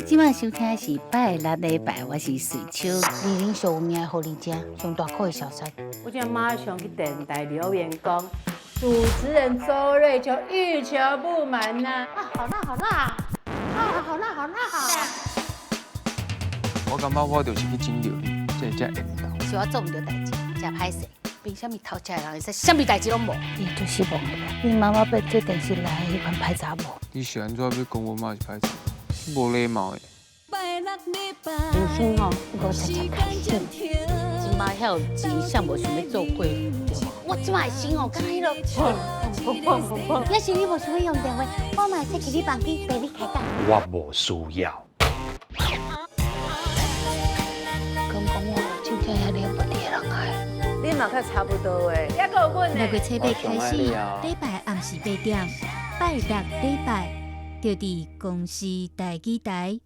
你這擺收聽的是拜六禮拜，我是瑞秋。二林上有名的予你食，上大顆的小三。我今馬上去電台留言講，主持人周瑞秋欲求不滿吶。啊，好辣好辣！啊，好辣好辣！我感覺我就是去拯救你，這才會緣投。是我做毋著代誌，誠歹勢。憑啥物偷食的人會使啥物代誌攏無？你足失望的啦！你媽媽變做電視內彼款歹查某。你是按怎欲講我媽是歹查某？無禮貌的。人生吼，五十才開始。這擺遐有錢，誰無想欲做貴婦？我這擺的心哦，敢若彼個。若是你無想欲用電話，我嘛會使去你房間陪你開講。我無需要。敢講我真正遐了不得的人愛。你嘛較差不多的，抑閣有阮呢。 6月7日開始，禮拜暗時8點，拜六禮拜就佇公視台語台。